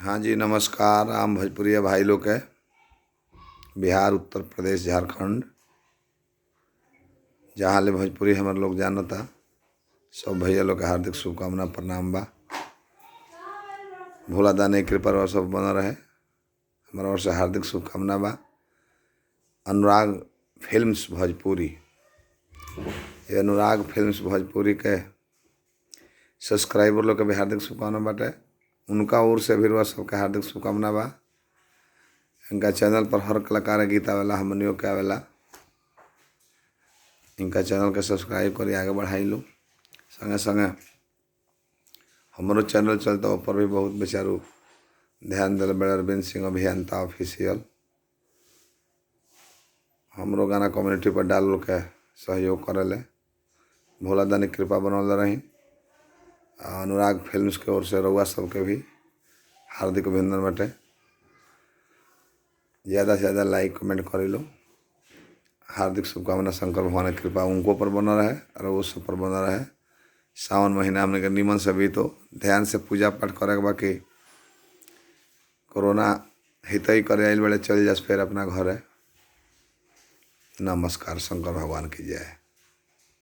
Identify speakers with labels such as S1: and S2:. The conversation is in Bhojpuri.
S1: हाँ जी, नमस्कार। आम भोजपुरिया भाई लोग के बिहार, उत्तर प्रदेश, झारखंड, जहाँ ले भोजपुरी हमर लोग जानता, सब भैया लोग के हार्दिक शुभकामना, प्रणाम बा। भोला दानी के कृपा रउआ सब बनल रहे। हमारा ओर से हार्दिक शुभकामना बा। अनुराग फिल्म्स भोजपुरी, ये अनुराग फिल्म्स भोजपुरी के सब्सक्राइबर लोग के भी हार्दिक शुभकामना बाटे। उनका ओर से भी रउआ सबके हार्दिक शुभकामना बा। इनका चैनल पर हर कलाकार के गीत आवेला, हमनियों के आवेला। इनका चैनल के सब्सक्राइब करी, आगे बढ़ाई लो। संगे संगे हमरो चैनल चलता, ऊपर भी बहुत बेचारू ध्यान दिल बड़े अरविंद सिंह अभियंता ऑफिशियल। हमरो गाना कम्युनिटी पर डाल के सहयोग करेले। भोला दानी कृपा बनौले रही। अनुराग फिल्म्स के ओर से रउआ सबके भी हार्दिक अभिनंदन बाटे। ज़्यादा से ज़्यादा लाइक कमेंट करी लो। हार्दिक शुभकामना, शंकर भगवान के कृपा उनको पर बनल रहे और वो सब पर बनल रहे। सावन महीना हमने के निमन से बीतो, ध्यान से पूजा पाठ करे के बाकी कोरोना हितई करे आइल बड़े, चल जास फिर अपना घरे। नमस्कार, शंकर भगवान की जय।